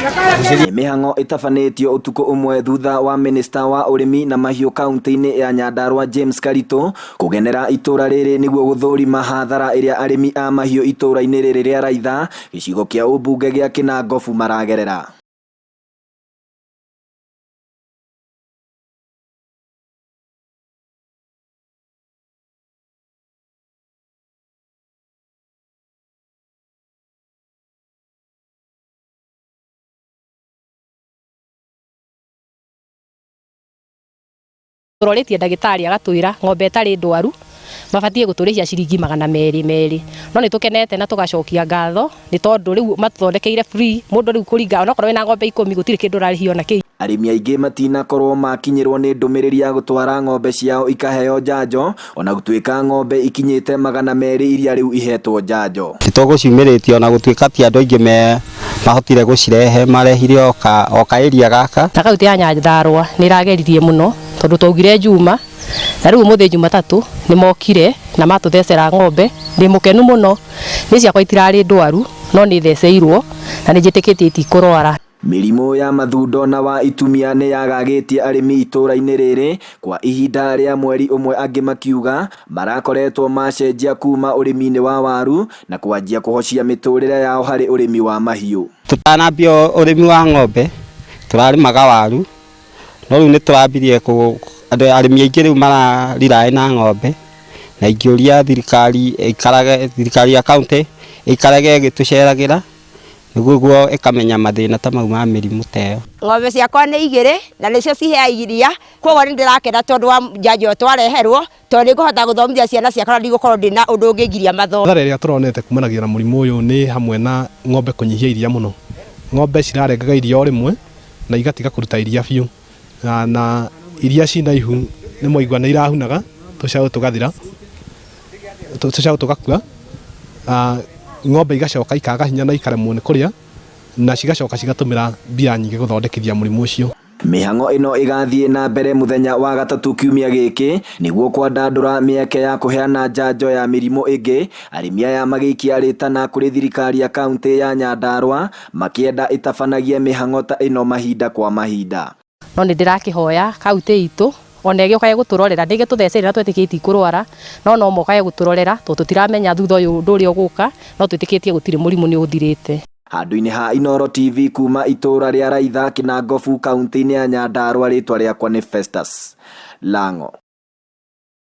Mĩhang'o ĩtabanĩtio ũtukũ ũmwe thutha wa minista wa ũrĩmi na mahiũ kaunti-inĩ ya Nyandarua James Karitũ kũgenera itũra rĩrĩ nĩguo gũthũrima hathara ĩrĩa arĩmi a mahiũ itũra-inĩ rĩrĩ rĩa Raitha gĩcigo kĩa ũmbunge gĩa Kinangofu maragerera. Tũrorĩtie ndagĩtarĩ agatwĩra ng'ombe ĩtarĩ ndwaru mabatiĩ gũtũrĩhia ciringi 200 merĩ, no nĩ tũkenete na tũgacokia ngatho nĩ tondũ rĩu matũthondekeire free mũndũ rĩu kũringa onokorwo wĩna ng'ombe 10 gũtirĩ kĩndũ ũrarĩhia ona kĩ. Arĩmi aingĩ matinakorwo makinyĩrwo nĩ ndũmĩrĩri ya gũtwara ng'ombe ciao ikaheo njanjo ona gũtuĩka ng'ombe ikinyĩte 200 iria rĩu ihetwo njanjo. Nĩtũgũciumĩrĩtie ona gũtuĩka ti andũ aingĩ me mahotire gũcirehe, marehire o ka area gaka. Na kaunti ya Nyandarua nĩ ĩrageririe mũno tondũ twaugire Juma na rĩu ũmũthĩ Jumatatũ nĩ mokire na matũthecera ng'ombe. Ndĩ mũkenu mũno, niĩ ciakwa itirarĩ ndwaru no nĩ theceirwo na nĩ njĩtĩkĩtie itikũrwara. Mĩrimũ ya mathundo na wa itumia nĩ yagagĩtie arĩmi itũra-inĩ rĩrĩ kwa ihinda rĩa mweri ũmwe, angĩ makiuga marakoretwo macenjia kuma ũrĩmi-inĩ wa waru na kwanjia kũhocia mĩtũrĩre yao harĩ ũrĩmi wa mahiũ. Tũtanambia ũrĩmi wa ng'ombe tũrarĩmaga waru, no rĩu nĩ tũrambirie andũ arĩmi aingĩ rĩu marariraĩ na ng'ombe, na ingĩũria thirikari ĩikarage, thirikari ya kaunti ĩikarage ĩgĩtũceragĩra nĩguo ĩkamenya mathĩna ta mau ma mĩrimũ ta ĩyo. Ng'ombe ciakwa nĩ igĩrĩ na nĩcio ciheaga iria, koguo nĩ ndĩrakena tondũ wa njanjo ĩyo twareherwo, tondũ nĩ ngũhota gũthomithia ciana ciakwa na ndigũkorwo ndĩna ũndũ ũngĩngiria mathomo. Hathara ĩrĩa tũronete kumanagia na mũrimũ ũyũ nĩ hamwe na ng'ombe kũnyihia iria mũno. Ng'ombe cirarengaga iria o rĩmwe na igatiga kũruta iria biũ, na iria cina ihu nĩ mwaigua nĩ irahunaga tũcaũ tũgathira, tũcaũ tũgakua, ng'ombe igacoka ikaga hinya na ikaremwo nĩ kũrĩa, na cigacoka cigatũmĩra mbia nyingĩ gũthondekithia mũrimũ ũcio. Mĩhang'o ĩno ĩgathiĩ na mbere mũthenya wa gatatũ kiumia gĩkĩ nĩguo kwandandũra mĩeke ya kũheana njanjo ya mĩrimũ ĩngĩ, arĩmi aya magĩikia rĩtana kũrĩ thirikari ya kaunti ya Nyandarua makĩenda ĩtabanagie mĩhang'o ta ĩno mahinda kwa mahinda. No nĩ ndĩrakĩhoya kaunti itũ ona ĩgĩũkage gũtũrorera, ndĩgĩtũtheceire na twetĩkĩtie itikũrwara, no no mokage gũtũrorera tondũ tũtiramenya thutha ũyũ ũndũ ũrĩa ũgũka, no twĩtĩkĩtie gũtirĩ mũrimũ nĩ ũthirĩte. Handũ-inĩ ha Inooro TV kuma itũra rĩa Raitha Kinangofu kaunti-inĩ ya Nyandarua, rĩtwa rĩakwa nĩ Festus Lango.